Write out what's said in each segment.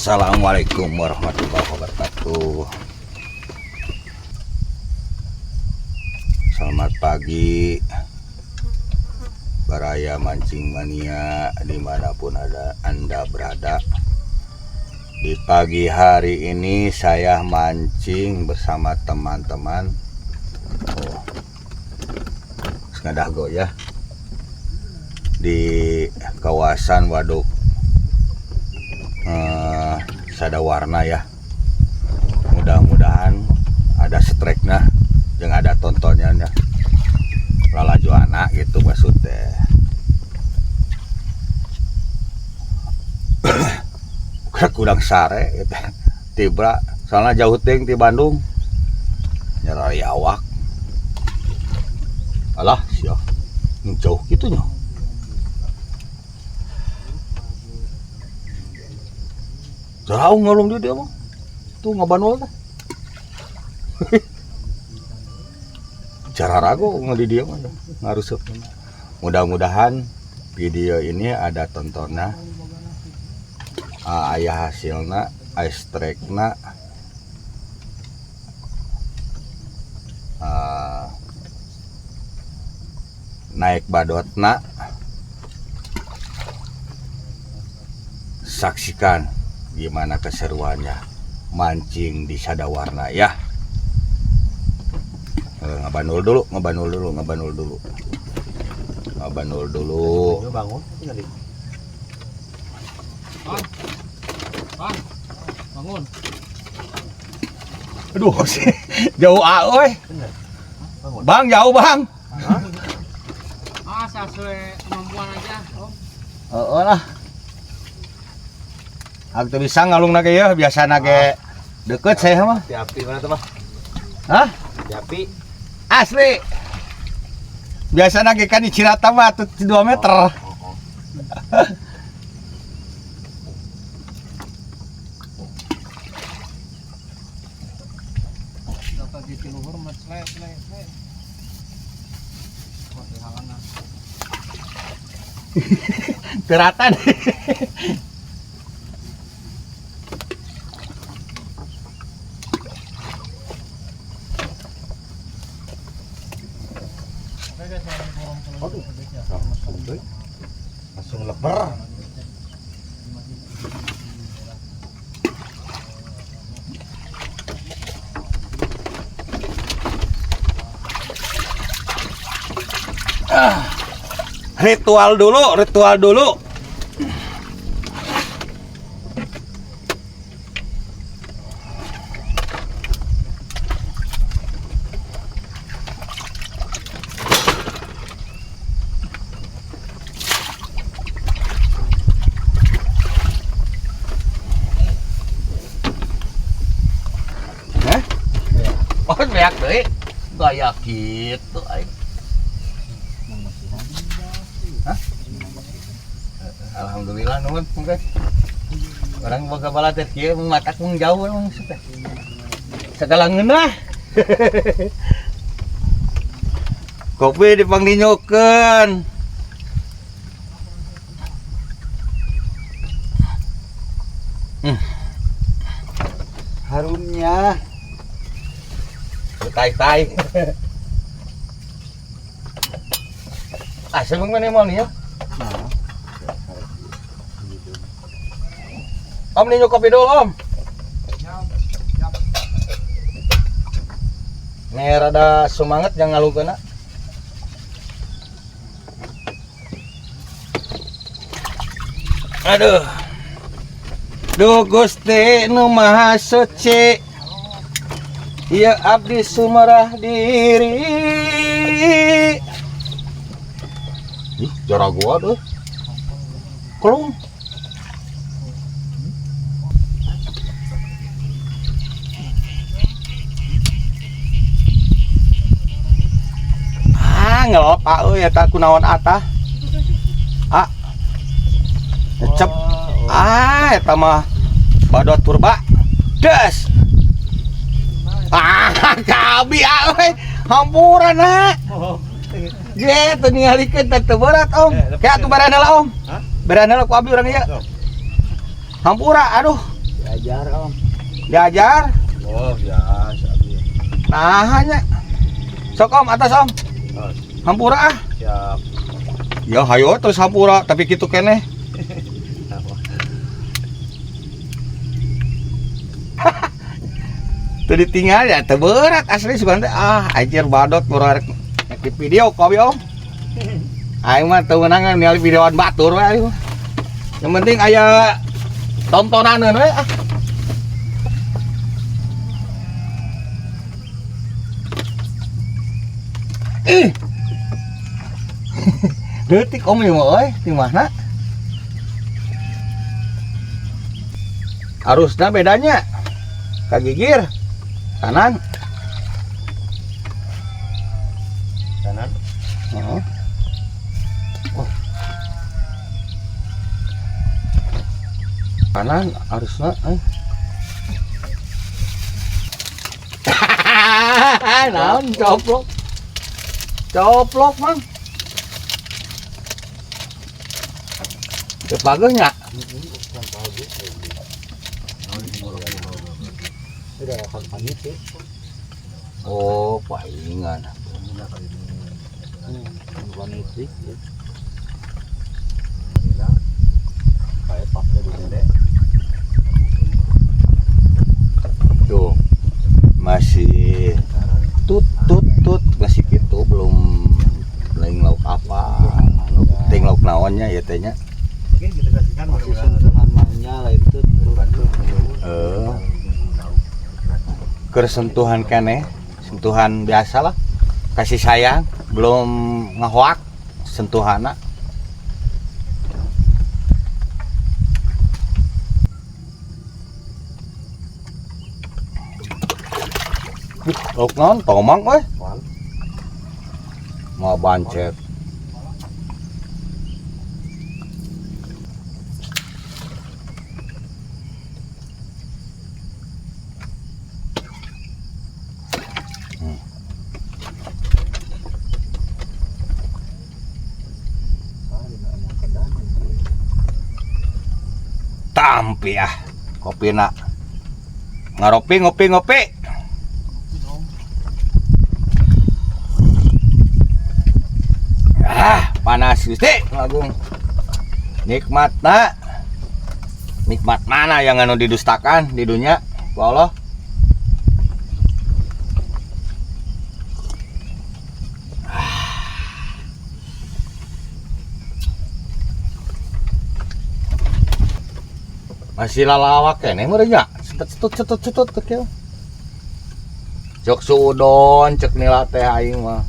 Assalamualaikum warahmatullahi wabarakatuh. Selamat pagi Baraya mancing mania dimanapun ada Anda berada. Di pagi hari ini saya mancing bersama teman-teman. Oh, sengadah go ya. Di kawasan waduk Sadawarna ya. Mudah-mudahan ada streknya yang ada tontonnya lalajo anak gitu maksudnya. Kurang sare gitu. Tibra soalnya jauh ting di Bandung. Nyerari awak. Alah sia. Jauh gitu nya. Jauh ngalung dia mah. Tuh ngabanul teh. Cara ragu ngadi dia mah ngarusup. Mudah-mudahan video ini ada tontonnya. Aya hasilna, aya strekna. Naik badotna. Saksikan gimana keseruannya mancing di Sadawarna ya. Ngabanul dulu, ngabanul dulu, ngabanul dulu. Ngabanul dulu. Bangun, Bang, bangun. Aduh, jauh ah, oi. Bang, jauh, Bang. Ah, sesuai kemampuan aja, Om. Heeh lah. Aku tuh bisa ngalung nage ya, biasa nage deket saya mah. Di api mana tuh, Bang? Hah? Di api. Asli. Biasa nage kan di Cirata mah tuh 2 meter. Oh. Dapat di luhur mah sle sle sle. Kok dihalangan. Cirata nih. Oke guys, Aduh. Langsung leper. Ritual dulu, ritual dulu. Hah? Oh, beak deui. Gaya gitu aing. Hah? Alhamdulillah nuhun mungkin. Orang boga bala teh kieu matak mung jauh mung teh. Segala ngeunah. Kopi dipangdinyukeun. Harumnya. Tai-tai. Ah, sebelum mana mau nih ya? Om ninyu kopi dulu, Om. Nih rada semangat jangan ngalungkeun. Aduh. Duh Gusti nu Maha Suci. Ieu abdi sumarah diri. Ih, jara gua tuh. Kelung. Ah, ngelop ah euy eta kunaon atah. Ah. Ngecep. Ah, eta mah badot purba. Des. Ah, kabi ah euy. Hampura na. Ge, teu ningalikeun teh teu berat, Om. Kayak atuh barana lah, Om. Hah? Barana lah ku abi urang ieu. Hampura, aduh. Diajar, Om. Diajar? Oh, biasa. Nah, hanya. Sok Om, atas Om. Hampura ah. Siap. Ya hayo terus hampura, tapi kitu keneh. Teu ditinggal ya, teu berat asli sebenarnya. Ah, anjir badot murah rek di video kopi Om. Aing mah teu meunang ningali videoan batur we aing mah. Yang penting aya tontonaneun we ah. Ih. Detik Om ieu mah euy, di mana? Arusna bedanya. Kagigir. Kanan. Kanan. Heeh. Oh. Kanan arusna euy. Naon coplok. Coplok, Mang. Teu pageuh nya. Oh, palingan. Tuh. Masih tut tut tut masih gitu, belum lain lauk apa. Ting lauk naonnya ya tehnya. Masih sentuhan manja lah itu. Kersentuhan keneh, sentuhan biasa lah, kasih sayang, belum ngehoak sentuhana. Lauk naon tomang euy. Mau bancet. Tampi ah kopi nak ngaropi ngopi ngopi. Ah panas Gusti Agung. Nikmat nak, nikmat mana yang anu didustakan di dunia ku Allah. Masih lalawak keneh meureun nya. Setut setut setut setut teh kieu. Cek suudon cek nila teh aing mah.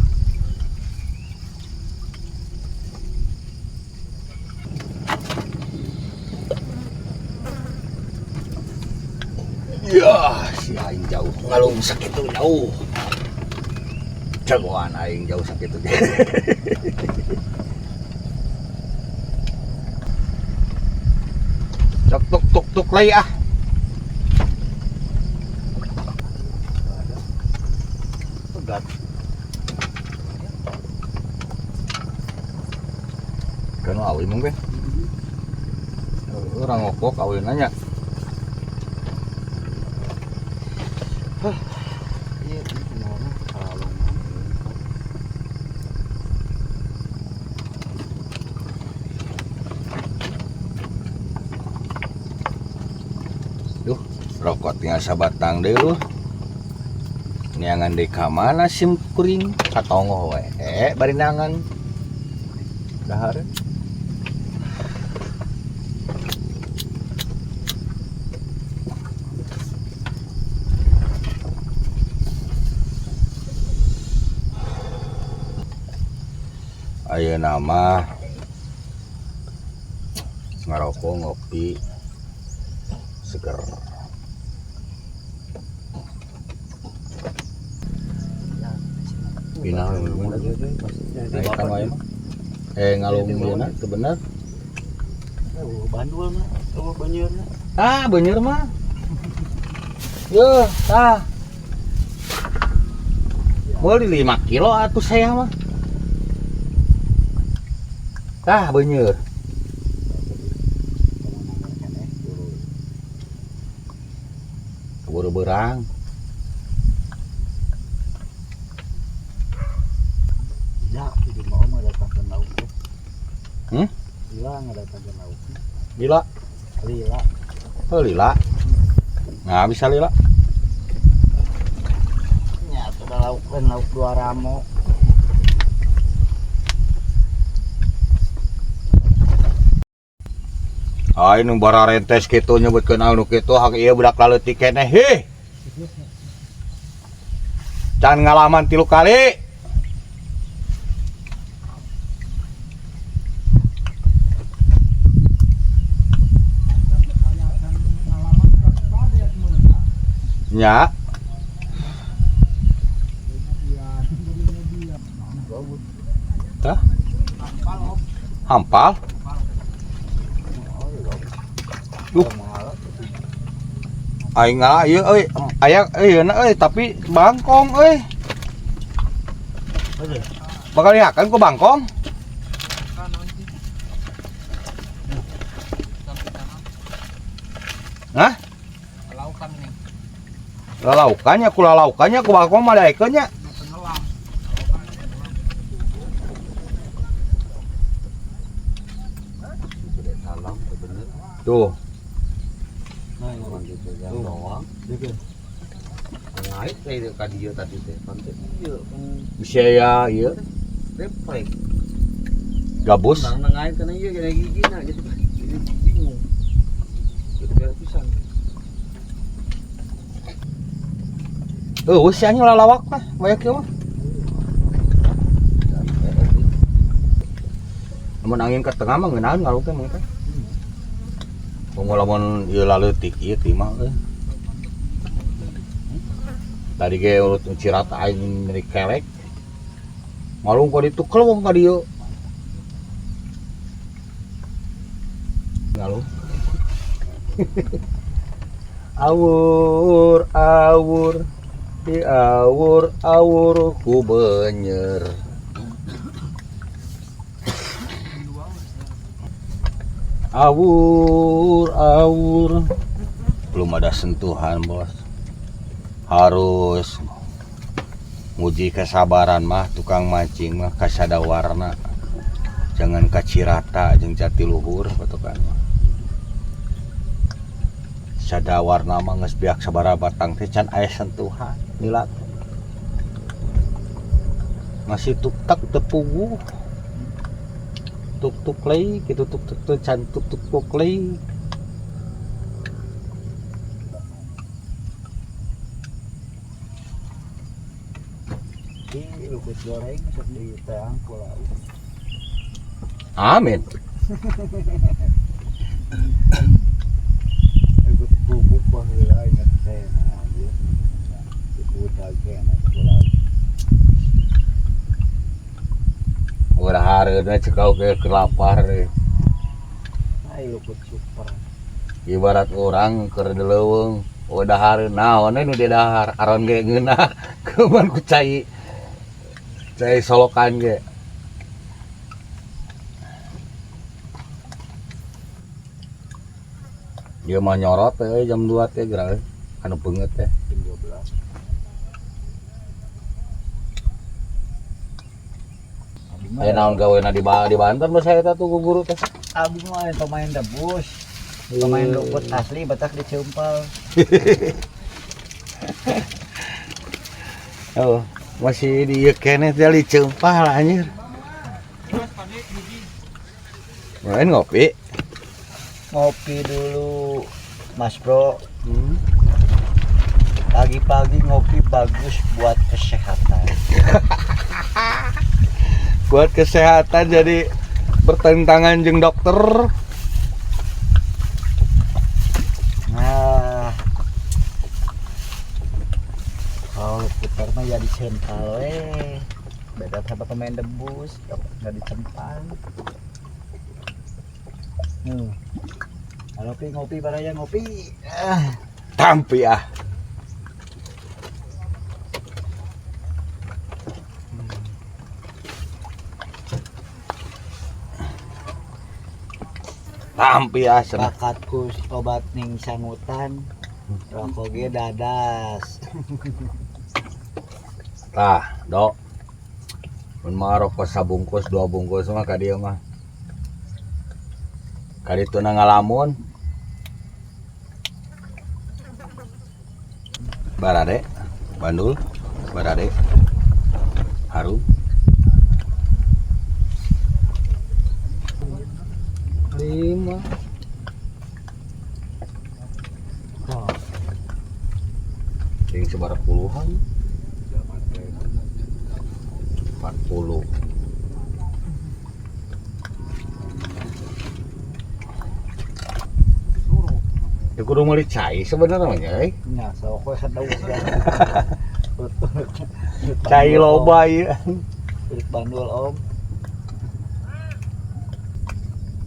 Ya, si aing jauh ngalung sakitu jauh. Jagoan aing jauh sakitu. Cok tuk tuk tuk lagi ah. Pegat. Kan awi mungkin. Orang ngokok awi nanya. Iya, Duh, rokok tinggal sabatang deh lu. Neangan deui ka mana sim kuring katongoh we. Bari neangan dahar. Ayeuna mah ngarokok ngopi seger. Pindah naik kan wae mah. Ngalung ieu na teu bener. Bandul mah, eueuh beunyeurna. Ah, beuneur mah. Yeuh, tah. Meuli 5 kilo atuh saya mah. Tah beuneur. Keburu berang. Ya, itu mah om datangkeun lauk teh. Hmm? Lila ngadatangkeun lauk. Lila. Lila. Oh, lila. Nah, bisa lila. Nya atuh da lauk kan lauk dua ramo. Ai nu bararentes kitu nyebutkeun anu kitu hak ieu budak laleutik keneh heh. Can ngalaman 3 kali. Nya. Tah? Hampal. Aing ngalah ieu euy, aya euy euy tapi bangkong euy. Bakal dihakan ku bangkong. Hah? Lalaukan nih. Lalaukannya ku lalaukannya ku bangkong mah daekeun nya. Tuh. Doang. Ngait teh ka dieu tadi teh. Pan teh ieu kan bisa ya ieu. Refleks. Gabus. Nang ngait kana ieu gede gigina gitu. Jadi bingung. Jadi beres pisan. Eueuh si anjing lalawak mah, banyak ieu mah. Lamun angin ke tengah mah ngeunaheun ngalung teh mah teh. Tunggu lamun ieu laleutik ieu teh mah euy. Tadi ge urut cirat aing nyeri kelek. Ngalung ka ditu keleweng ka dieu. Ngalung. Awur awur di awur awur ku benyer. Awur awur belum ada sentuhan bos. Harus nguji kesabaran mah tukang mancing mah kasada warna. Jangan kacirata jeung jatiluhur patokan mah. Sada warna mah geus biak sabaraha batang teh can aya sentuhan nila. Masih tuk tak tepuguh. Tuk tuk lei gitu tuk tuk teh can tuk tuk tuk lei. Di lukut goreng sok di teang ku lauk. Amin. Ikut bubuk baheula inget teh nah ieu. Ikut lagi enak ku lauk. Udah hareuna cekau ke kelapar deh. Ai lukut super. Ibarat orang keur di leuweung, udah hareun naon nu didahar, aron ge ngeunah keuman ku cai. Cai solokan ge. Ieu mah nyorot teh jam 2 teh geura anu beungeut teh jam 12. Aya naon gawena di Banten mah saya tuh guru teh. Abi mah pemain debus. Pemain luput asli batak diceumpal. Oh, masih di ieu keneh teh diceumpal anjir. Main ngopi. Ngopi dulu, Mas Bro. Pagi-pagi ngopi bagus buat kesehatan. Buat kesehatan jadi bertentangan jeung dokter. Nah, kalau putar mah ya dicempal we. Beda sama pemain debus, nggak dicempal. Ngopi ngopi baraya ngopi. Ah. Tampi ah. Tampi ah cenah. Bakatku obat ning sangutan. Rokok ge dadas. Tah, Dok. Mun mah rokok sabungkus dua bungkus mah ka dieu mah. Ka ditu na ngalamun. Barade, bandul, barade. Harum. 5. Yang sebarang puluhan. 40. Ya kudu meuli cai sebenarnya mah nya euy. Nah, sok we kadau. Cai loba ieu. Kulit bandul om.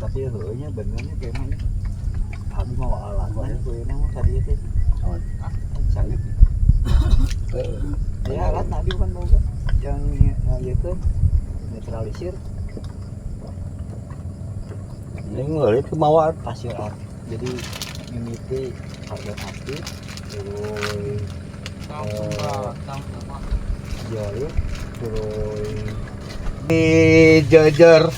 Tapi heueuh nya benernya kayak mana? Abi mau alat mah kueuna mah tadi teh. Naon? Cai. Heeh. Ya alat nabi bukan boga. Yang ieu teh netralisir Ini meuli teu mawa pasir art. Jadi mimiti karbon aktif terus zeolit terus jejer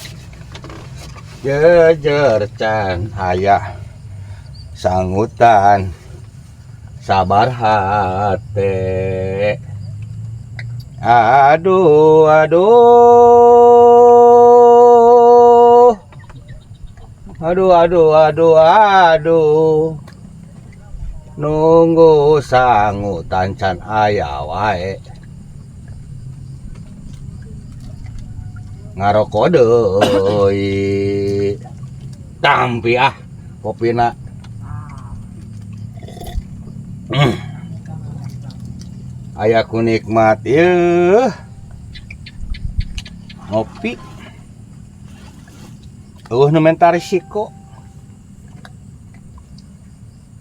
jejer can aya sangutan sabar hate aduh aduh aduh aduh aduh aduh nunggu sangutan can aya wae ngaroko deui tampi ah kopina. Aya ku nikmat ieu ngopi eueuh nu menta risiko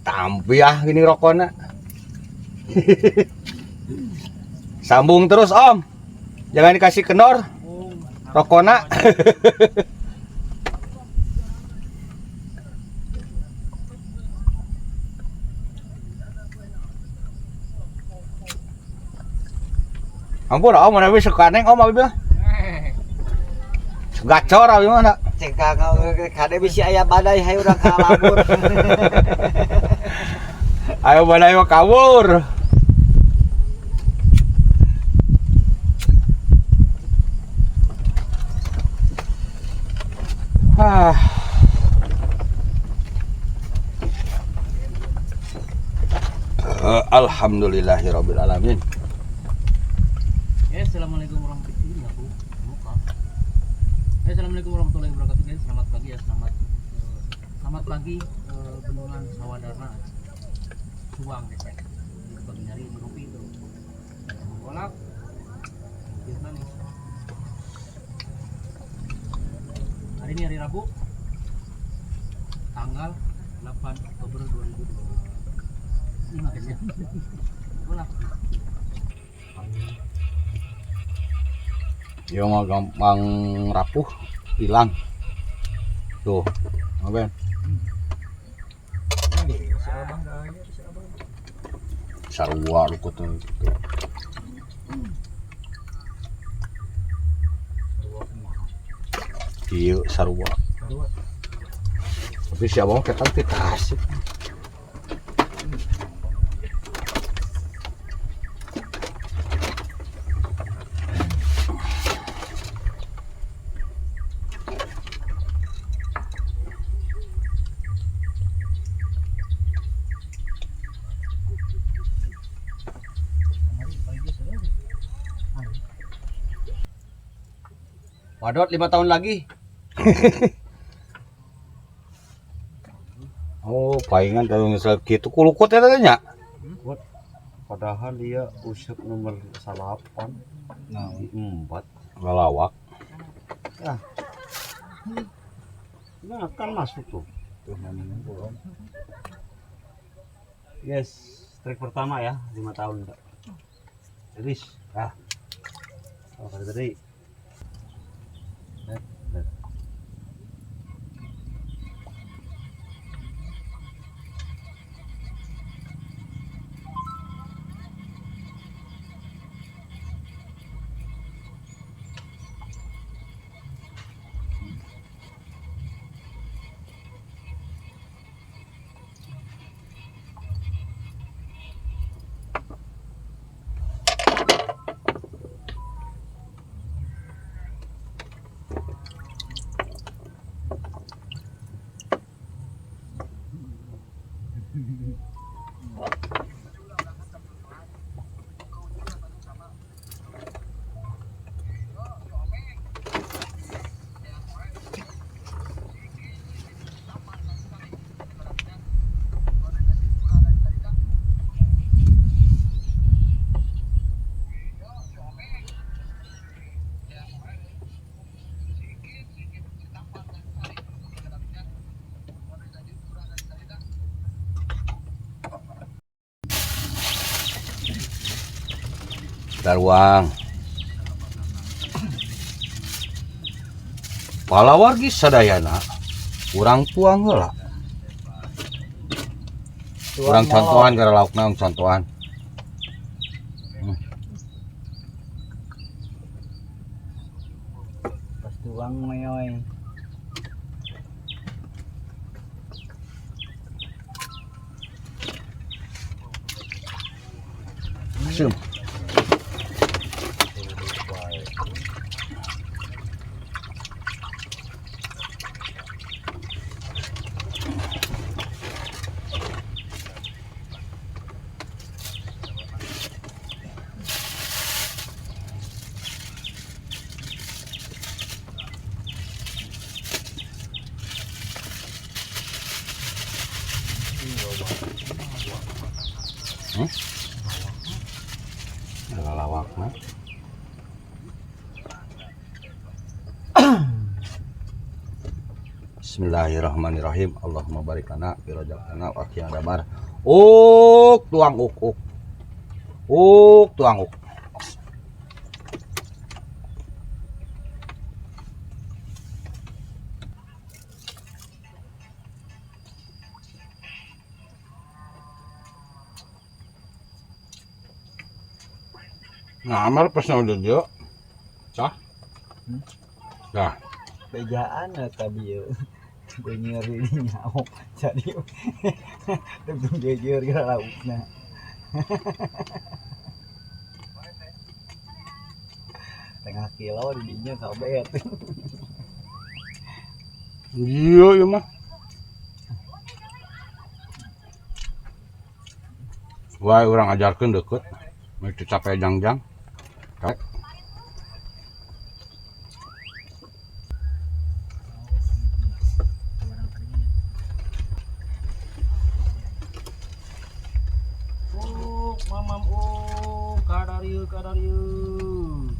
tampi ah gini rokona. Sambung terus om, jangan dikasih kendor rokona. Ampun om, mana bisa kaneng om abi mah. Gacor abi mah na. Cengkang kade bisi aya badai hayu urang ka lambur. Ayo badai mah kabur. Ah. Alhamdulillahirabbil alamin. Ya, assalamualaikum warahmatullahi wabarakatuh. Assalamualaikum warahmatullahi wabarakatuh guys. Selamat pagi ya, selamat pagi Bendungan Sawadarna Subang guys ya. Jadi pagi hari merupi itu. Kolak. Gimana nih? Hari ini hari Rabu tanggal 8 Oktober 2025 guys ya. Kolak. Ya mah gampang rapuh, hilang. Tuh, apa? Sarua lukut tuh. Iya, sarua. Tapi siapa mau ketang ti Tasik. Wadot 5 tahun lagi. Oh, palingan kalau misal gitu kulukut ya tanya. Padahal dia usap nomor 8. Nah, 4 ngelawak. Ah. Nah, kan masuk tuh. Yes, trek pertama ya, 5 tahun, Pak. Rilis. Ah. Oh, tadi. Daruang. Palawargi sadayana urang tuang heula. Urang contohan gara laukna urang contohan. Pas tuang ngoyoy. Sum. Lalawakna. Bismillahirrahmanirrahim. Allahumma barik lana fi razaqna wa qina adzabar. Uk tuang uk uk. Uk tuang uk. Nah, amar pas udah dia. Cah. Nah, Bejaan eta bieu. Gue nyeri nyaho. Jadi tungtung jejer gara laukna. Tengah kilo di dinya kabeh atuh. Iya ieu mah. Wah, urang ajarkeun deukeut. Meh teu capek jangjang. Uk, mamam uk, kadarieu kadarieu.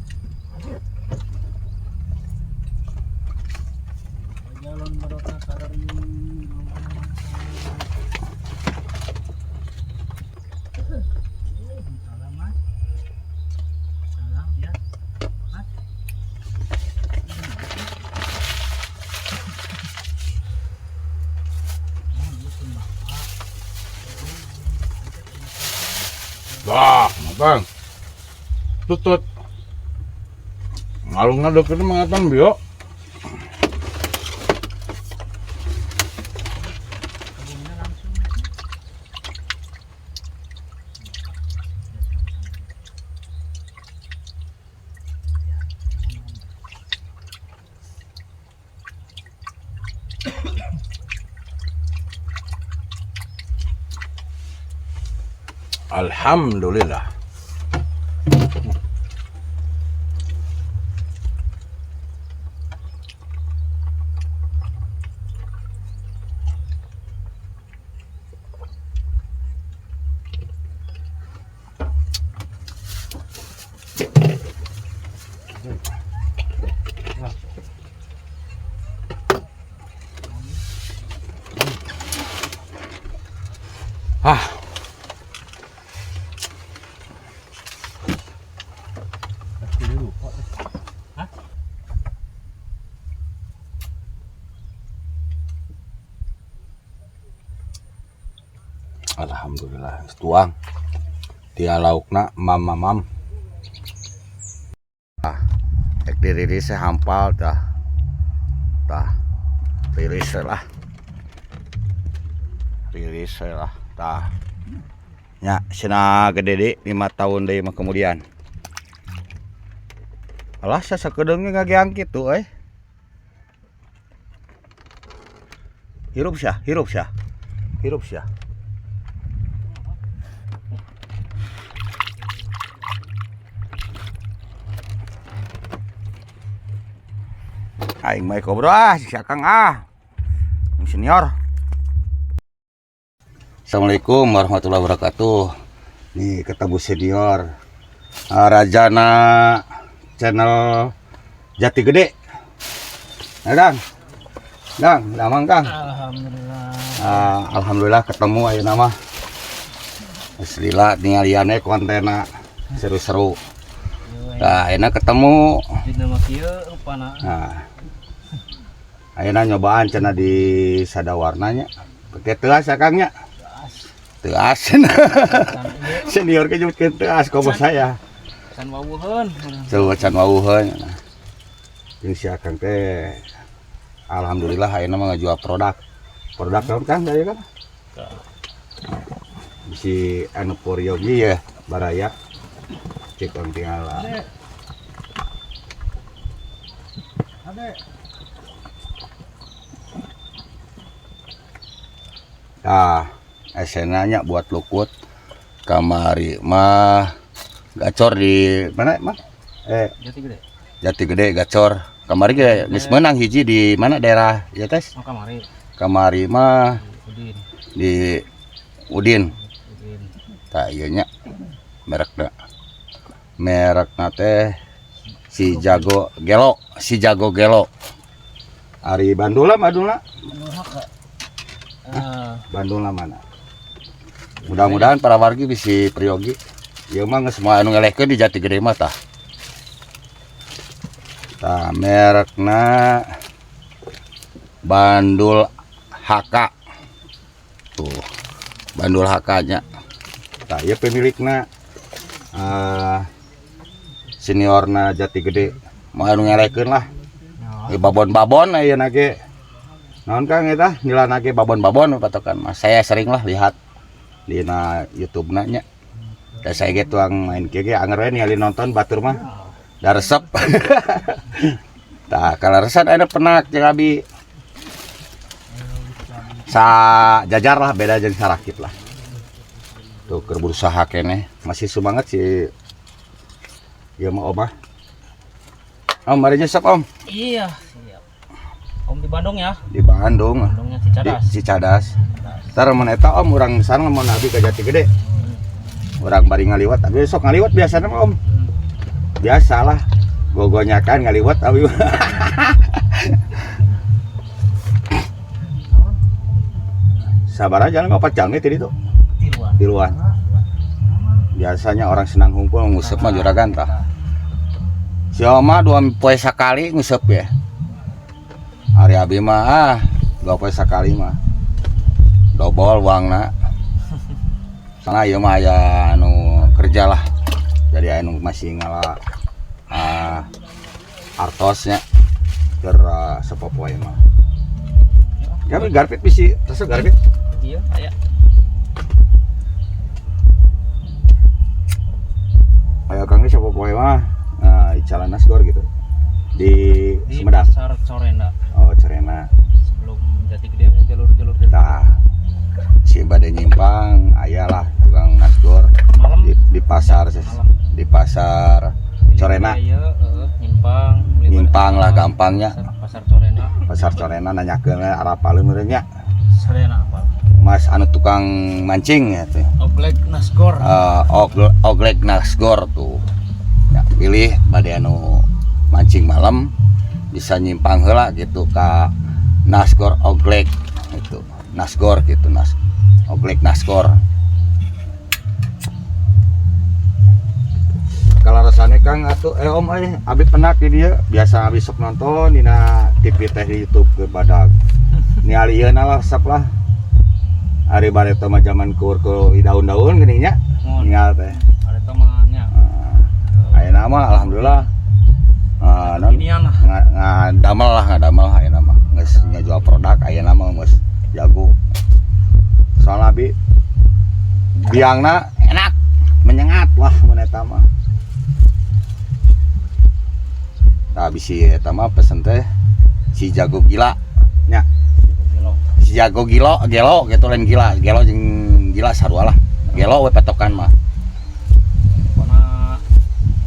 Jalan barota kadarieu. Salam mas. Salam ya. Mas. Wah, makan. Tutut. Ngalungna deukeut mah ngatan bio. Kebunnya langsung. Alhamdulillah. Ah. Alhamdulillah tuang tia laukna mam mam mam. Ah, ek dirilis hampal tah. Tah. Rilis lah. Rilis lah tah. Nya cenah gede deui 5 tahun deui mah kemudian. Alah sasakedeung ge ngageang kitu euy. Hirup sia, hirup sia. Hirup sia. Aing mah kobro ah, si Akang ah. Yang senior. Assalamualaikum warahmatullahi wabarakatuh. Nih ketemu senior. Rajana channel Jati Gede. Nah, Kang. Kang, damang Kang. Alhamdulillah. Alhamdulillah ketemu ayeuna mah. Geus lila ningalian kontenna seru-seru. Tah ayeuna ketemu. Dina mah kieu rupana. Nah. Ayeuna nyobaan cenah di Sadawarnanya. Pake teuas ya Kang nya. Teuas. Senior ke nyebutkeun teuas komo saya. Can wawuheun. Coba can wawuheun. Jeung si Akang teh alhamdulillah ayeuna mah ngajual produk. Produk naon Kang dari Kang? Bisi anu poryogi ya baraya. Cek orang tinggal. Nah, SNA-nya buat lukut kamari mah gacor di mana mah? Jati Gede. Jati Gede gacor. Kamari ge geus meunang hiji di mana daerah ya tes? Oh, kamari. Kamari mah Udin. Di Udin. Udin. Tah ieu nya merekna. Merekna teh si Jago Gelo, si Jago Gelo. Ari Bandula Bandula. Bandula mana? Mudah-mudahan para wargi bisi priyogi. Ieu mah geus moal anu ngelehkeun di Jati Gede mah tah. Tah merekna Bandul HK. Tuh. Bandul HK nya. Tah ieu pemilikna seniorna Jati Gede. Moal anu ngelehkeun lah. Babon-babon ayeuna ge. Naon Kang eta? Nilana ge babon-babon patokan mah. Saya sering lah lihat dina YouTube-na nya. Da saya ge tuang main kieu ge anger we ningali nonton batur mah. Da resep. Tah kaleresan aya penak jeung abi. Sa jajar lah beda jeung sarakit lah. Tuh keur berusaha keneh, masih semangat si ieu mah omah. Om mari nyesep Om. Iya, siap. Om di Bandung ya? Di Bandung. Bandungnya Cicadas. Di Cicadas. Ntar mun eta Om urang sana mun abi ka Jati Gede. Urang bari ngaliwat, abi sok ngaliwat biasana mah Om. Biasalah. Gogonyakan ngaliwat abi. Sabar aja lah 4 jam tadi tuh. Tiluan. Tiluan. Biasanya orang senang humpul nguseup mah juragan tah. Si Oma 2 poe sakali nguseup ya. Ari abi mah 2 poe sakali mah. Dobol uangna. Soalnya ieu mah aya anu kerja lah. Jadi aya nu masih ngala artosnya keur sapopoe mah. Garpit, garpit bisi, resep garpit. Iya, aya. Aya Kang ge sapopoe mah. Nah, icalan nasgor gitu. Di Sumedang. Pasar Corena. Oh, Corena. Sebelum Jati Gede jalur-jalur Jati. Nah, si bade nyimpang aya lah tukang nasgor. Malam. Di pasar, Malam. Di pasar Corena. Iya, nyimpang, beli Nyimpang lah barang. gampangnya. Pasar Corena. Pasar Corena nanyakeun arapaleun meureun nya. Corena apa? Mas anu tukang mancing ya tuh. Oglek Nasgor. Oglek Nasgor tuh. Ya, pilih bade anu mancing malam bisa nyimpang heula gitu ka Nasgor Oglek gitu. Nasgor gitu, Nas Oglek Nasgor. Kalau rasanya Kang atuh Om abi penak di dia biasa abi sok nonton dina TV teh di YouTube ke badag. Ningali ieu lah resep lah. Ari bareto mah zaman kur ku daun-daun geuning nya. Ninggal teh. Bareto mah nya. Ayeuna mah alhamdulillah. Non, Kekinian lah. Ngadamel lah, ngadamel ayeuna mah. Geus nyajual produk ayeuna mah geus jago. Soalna abi biangna enak, menyengat lah mun eta mah. Nah, bisi eta mah pesen teh si Jago Gila nya. Si Jago Gilo, gelo gitu lain gila, gelo jeung gila sarua lah. Gelo we patokan mah. Pokona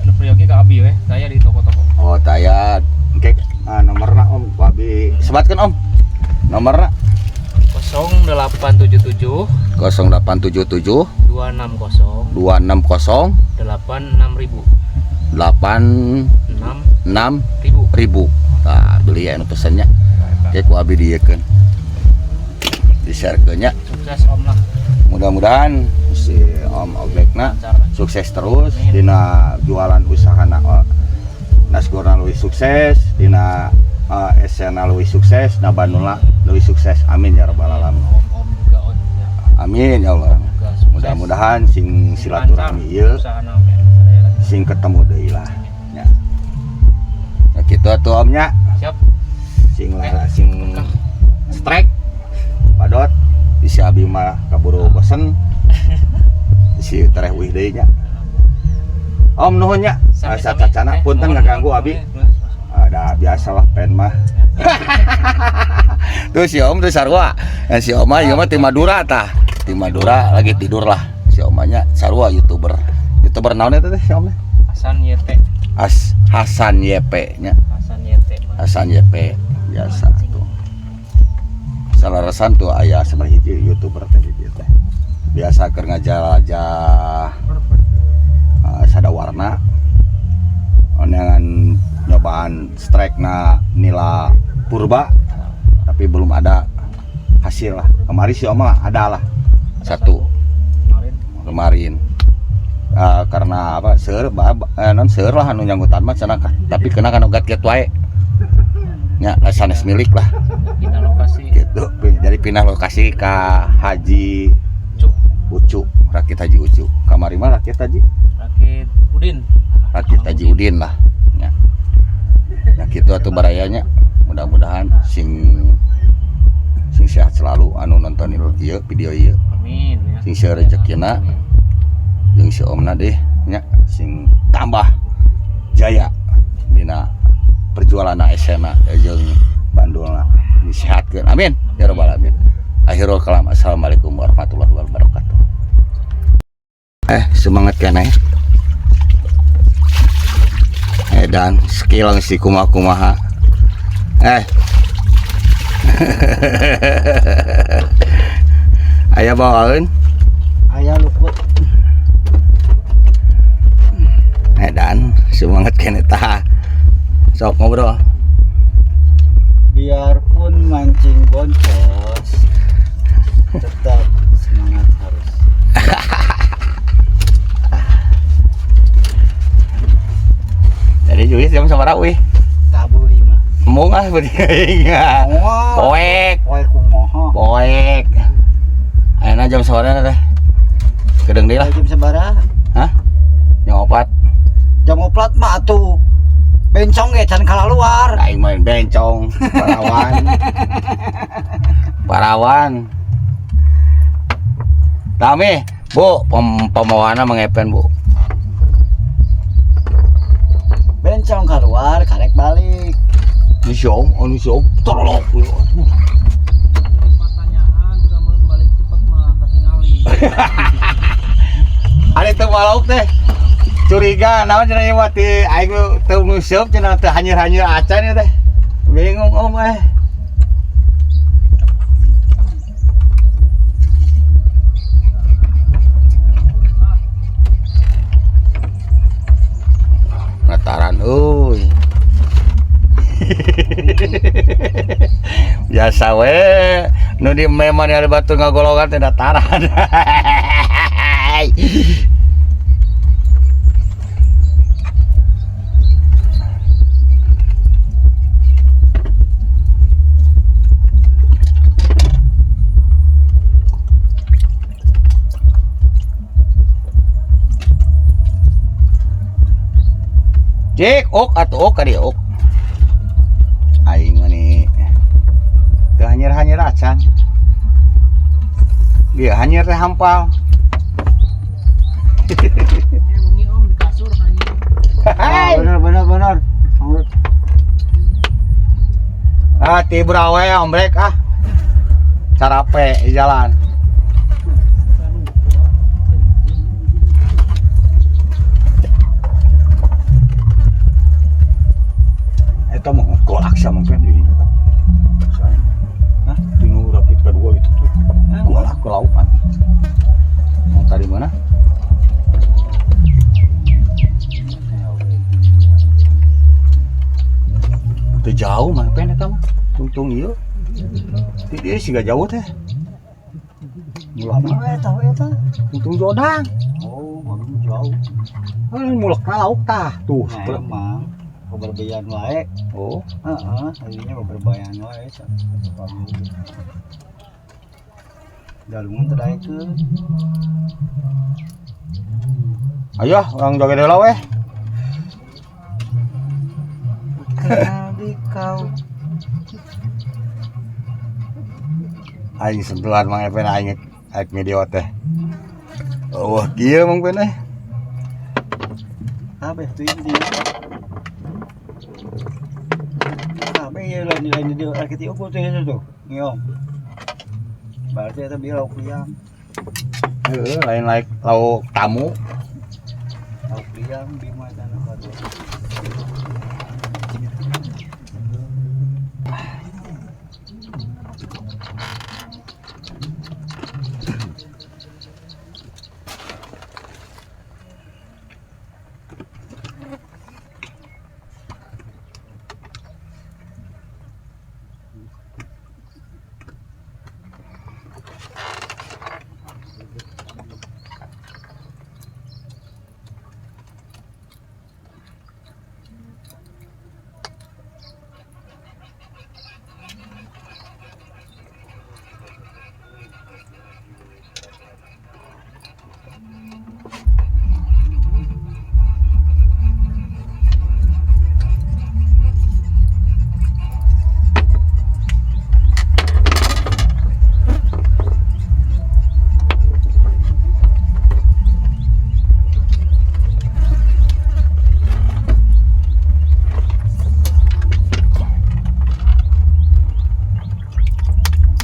anu priyogi ka abi we, saya di toko-toko. Oh, taya engke nomorna Om ku abi sebatkeun Om. Nomorna 0877 0877 260 260 86.000 8 6 6 ribu. ribu. Nah, beli ya anu pesennya. Oke, ku abi dieukeun. Di-share-keun nya. Sukses Om lah. Mudah-mudahan si Om Oglekna Lancar. sukses terus Amin. dina jualan usahana nasgorna leuwih sukses dina esena leuwih sukses na bandulna leuwih sukses, amin ya rabbal alamin. Om juga on ya. Amin ya Allah. Juga sukses. Mudah-mudahan sing silaturahmi ieu Usahana oke. Sadaya. sing ketemu deui lah ya. Ya kitu atuh Om nya. Siap. Sing lara sing strike padot bisi abi mah kaburu bosen bisi tereh uih deui nya. Om nuhun nya. Sami-sami. Asa cacana punten Mohon, ngaganggu mohon. abi. Ada biasalah pen mah. Tuh si Om tuh sarua. Si Oma ieu mah ti Madura tah. Ti Madura lagi tidur lah. Si Omanya sarua YouTuber. YouTuber naon eta teh si Om teh? Hasan YT. Hasan YP nya. Hasan YT mah. Hasan YP biasa tuh. Salarasan tuh aya sabaraha hiji YouTuber teh di dieu teh. Biasa keur ngajalajah sada warna. Oneangan nyobaan strike na nila purba tapi belum ada hasil lah. Kemarin si Oma ada lah satu Kemarin. Kemarin. Karena apa seur non seur lah anu nyanggutan mah cenah tapi kena kana gat wae nya sanes milik lah. Pindah lokasi. Gitu, jadi pindah lokasi ke Haji Cuk. Ucu, rakit Haji Ucu. Kamari mah rakit Haji Rakit Udin. Rakit Haji Udin lah ya. Ya gitu atuh barayanya, mudah-mudahan sing sing sehat selalu anu nonton ieu video ieu. Amin ya. Sing seueur rezekina. Amin. Jeung si Omna deh nya sing tambah jaya dina perjualan esena jeung bandulna disehatkeun, amin ya rabbal alamin. Akhirul kalam, assalamualaikum warahmatullahi wabarakatuh. Semangat keneh dan skill si kumaha-kumaha. Aya bawaeun. Aya luput. Dan semangat keneh tah, sok ngobrol. Biarpun mancing boncos tetap semangat harus. Jadi juga jam sabaraha wih? Tabu 5. Embung ah beuting. Poek. Poek kumaha? Poek. Ayeuna jam sabaraha teh? Kedeung deui lah. Jam sabaraha? Hah? Jam 4. Jam 4 mah atuh. Bencong ge can kalaluar. Aing main bencong, parawan. Parawan. Tami, Bu, pemawana mengepen, Bu. Bencong keluar, karek balik. Ini si Om, oh, ini si Om, tolong. Dari pertanyaan sudah mau balik cepat mah ketinggali. Ada teu malauk teh. Curiga naon cenah ieu mah ti aing teu nguseup cenah teu hanyir-hanyir acan ieu teh. Bingung Om eh. Nataran euy. Biasa we nu di memang ada batu ngagolongan teh dataran. Cik, ok atau ok kali ok. Aing mah nih. Teu hanyir-hanyir acan. Dia hanyir teh hampal. Wengi Om di kasur hanyir. Ah, benar benar benar. Ah, tibra we ombrek ah. Carape di jalan. Eta mah golak sama kan di dinya tah. Hah? Di nu rakit kedua itu tuh. Golak ke lautan. Mau tadi mana? Teu jauh mah pen eta mah. Tungtung ieu. Ti dieu siga jauh teh. Mulekna we eta we eta. Untung jodang. Oh, bagus jauh. Heuh, mulekna lauk tah. Tuh, Nah, emang keberbeyan wae. Oh, Heeh, akhirnya keberbeyan wae satu pagi. Dalungan teu daekeun. Ayo urang joget heula we. Kenal di kau. Aing sentuhan Mang Epen aing aing video teh. Oh, kieu Mang Epen eh. Apa itu ini? Apa ya lain lain di arkitek ukur tuh itu tuh. Ngiong. Berarti itu biar lauk liang. Heeh, lain lain lauk tamu. Lauk liang bima tanah kado.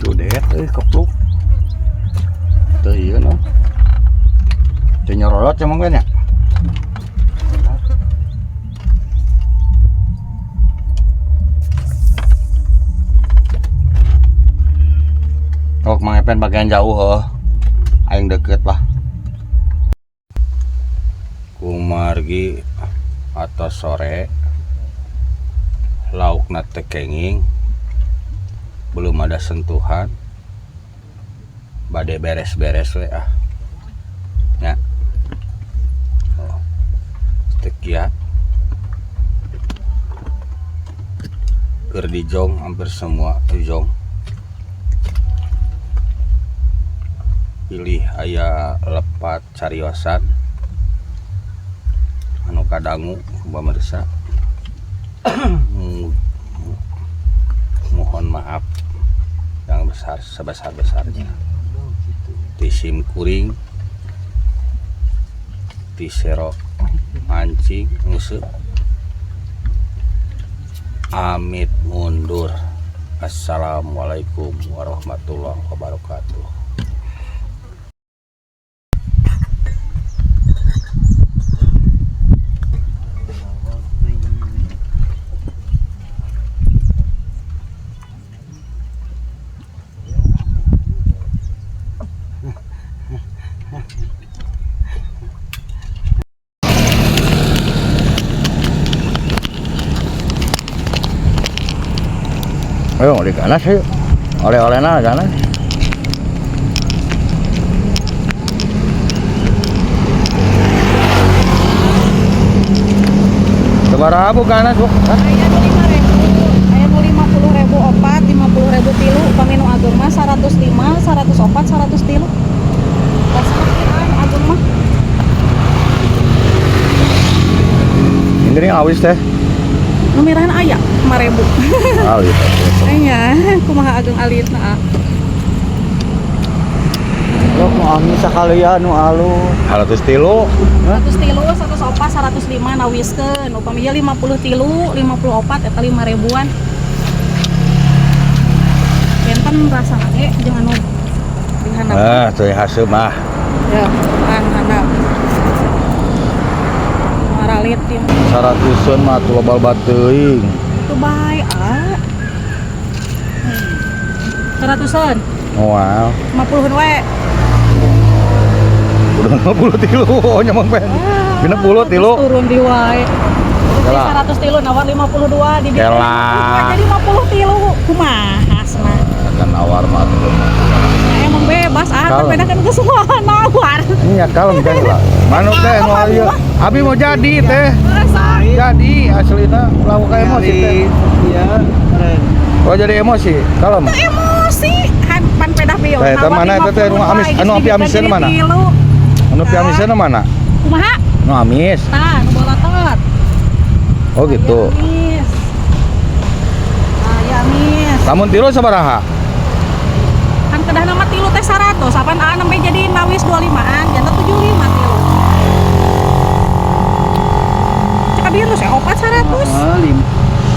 Tuh deh, kepluk. Tuh iya no. Teu nyorolot ya Mang Ben ya. Oh, Mang Epen bagian jauh heuh. Aing deket lah. Kumargi atau sore laukna teh kenging. Belum ada sentuhan. Bade beres-beres we ah. Nya. Oh. Teu kiat. Keur dijong hampir semua dijong. Pilih aya lepat cariosan anu kadangu pemirsa. Mohon maaf yang besar sebesar-besarnya. Tisim kuring tisero mancing nguseup amit mundur. Assalamualaikum warahmatullahi wabarakatuh. Ayo di ganas ayo. Oleh-olehna ganas. Sabaraha bu ganas bu? Aya nu 5.000, aya nu 50.000 opat, 50.000 tilu, upami nu ageng mah 105, 104, 100 tilu. Pasar anu ageng mah. Ini nih awis teh. Nu mirahan aya 5.000. Alit. Nya, kumaha ageng alitna. Lo mau ami sakalian nu alus. 100 tilu. 100 tilu, 104, 105 nawiskeun. Upami ieu 50 tilu, 54 eta 5 ribuan. Benten rasana ge jeung anu dihandap. Ah, tuh haseum mah. Ya, kan handap. Maralit ieu. 100-an mah tuh loba teuing. Tuh bae ah. 100-an. Wow. 50-an we. Udah 50 tilu nyamang pen. 60 tilu. Turun di wae. Kela. 100 tilu nawar 52 di dieu. Kela. Jadi 50 tilu kumaha cenah. Akan nawar mah tuh. Nah, emang Bebas ah, Kalem. tapi kan geus nawar. Iya, kalem kan lah. Manuk teh nu ieu. Abi mau jadi teh. Jadi aslina lauk ka emosi teh. Iya, keren. Oh jadi emosi, kalem. Emosi han pan pedah pieu. Teh, eta mana eta teh nu amis, anu api amisna mana? Anu api amisna mana? Kumaha? Nu amis. Tah, nu bolotot. Oh gitu. Amis. Ah, ya amis. Lamun tilu sabaraha? Kan kedah nama tilu teh 100, apan aa nembe jadi nawis 25-an, janten 75 tilu. Cek abi geus opat 100. Heeh,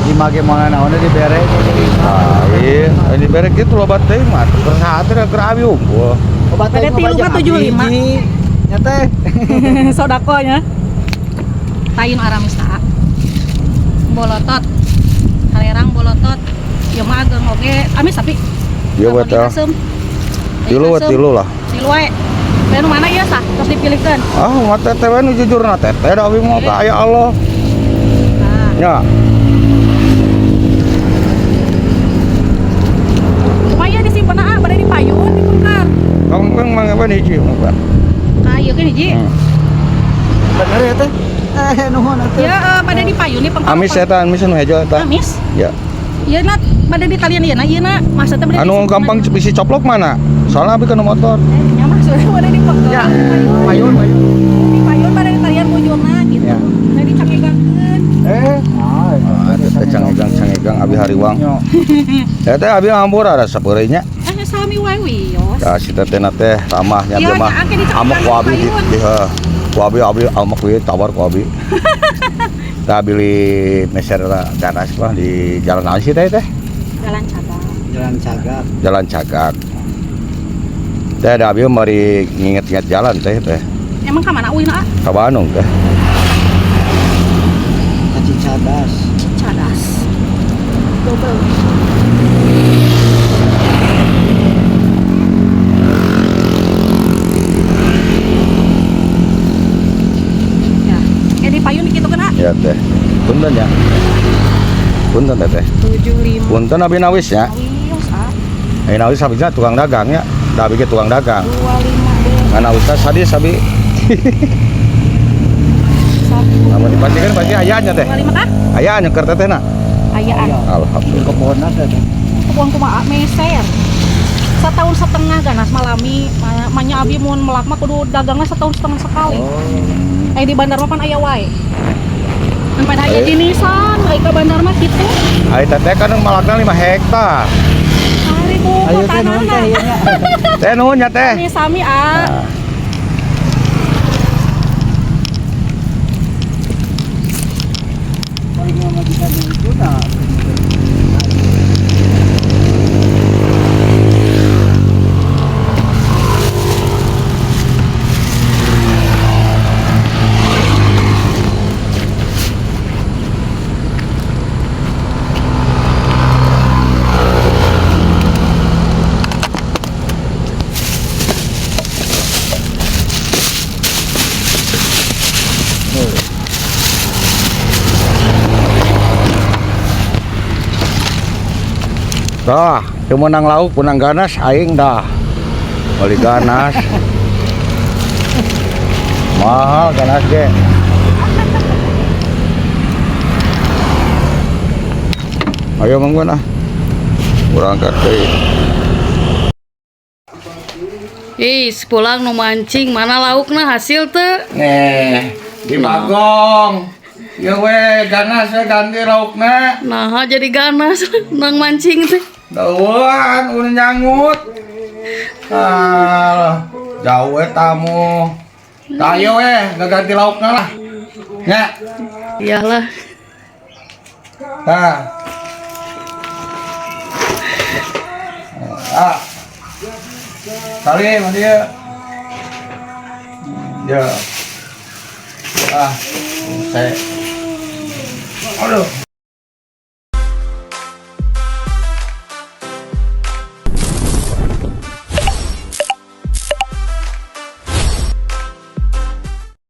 lima ge moal naon dibere jadi lima. Ah, iya, ini bere kitu loba teuing mah. Keur saat teh keur abi unggul. Obat Bade tilu mah 75. Nya teh. Sodakonya. Tayin aramis ta. Bolotot. Halerang bolotot. Ieu mah ageng oge amis tapi Ieu we teh. Tilu we tilu lah. Tilu wae. Teh nu mana ieu sah? Terus dipilihkeun. Ah, mah teteh we nu jujurna teteh da abi mah ka aya Allah. Nah, Ya. lumayan disimpen ah, bade dipayun dipengkar. Kang kang mang apa hiji mah. Ka ieu kan hiji. Hmm. Bener ya teh? Eh, nuhun atuh. Ya, bade dipayun dipengkar. Amis eta, amis nu hejo eta. Amis. Ya. Ieu na bade ditalian ieu na, ieu na maksudna bade Anu disimpen. gampang bisi coplok mana? Soalnya abi kena motor. Eh, nya maksudnya bade dipengkar. Ya, payun, payun. Dipayun bade ditalian bujurna gitu. Ya. Jadi cangegangkeun. Eh, Ah, teteh cangegang cangegang abi hariwang. Teteh abi hampura rasa peureuy nya. Eh, sami wae wios. Ya si teteh na teh ramahnya Iya, abi mah. nya, angke dicekelan Amek ku abi di, payun. di heuh. Ku abi abi amek we tawar ku abi. Tah beli meser ganas mah di jalan naon sih teh teh? Jalan cabang. Jalan Cagak. Jalan Cagak. Teh ada abi mari nginget-nginget jalan teh teh. Emang ka mana uin ah? Ka Bandung teh. Ka Cicadas. Cadas. Double. Ya, di payun gitu kena. Ya teh. Punten ya. Punten teh teh. 75. Punten abi nawis ya. Wios ah. Eh nawis habisnya tukang dagang ya. Da abi ge tukang dagang. 25 deh. Ngan nawisna sadis abi. Satu. Lamun dipastikan pasti ayahnya teh. 25 kah? Ayah nyeker teteh na. Ayaan. Alhamdulillah. Kebonna teh. Kebon kumaha meser. Setahun setengah ganas malami, manya abi mun melak mah kudu dagangna setahun setengah sekali. Oh. Eh di bandar mah pan aya wae. Dan pada aya Eh. jinisan, ai ka bandar mah kitu. Ai teteh kan malakna 5 hektar. Hari bu, Ayo teh nuhun teh ieu nya. Teh nuhun ya teh. Sami sami ah. Nah. Paling mah jika diguna. Dah, teu meunang lauk, meunang ganas aing dah. Beli ganas. Mahal ganas ge. Ayo mangga nah. Berangkat deui. Ih, pulang nu mancing, mana laukna hasil teu? Nih, di Bagong. Ya we, ganas we ganti laukna. Nah, jadi ganas nang mancing teh. Dauan, udah nyangut. Ah, jauh we tamu. Tayo we, nggak ganti laukna lah. Nya, Iyalah. nah. Ah. Salim dia. Ya. Ah, saya. Aduh.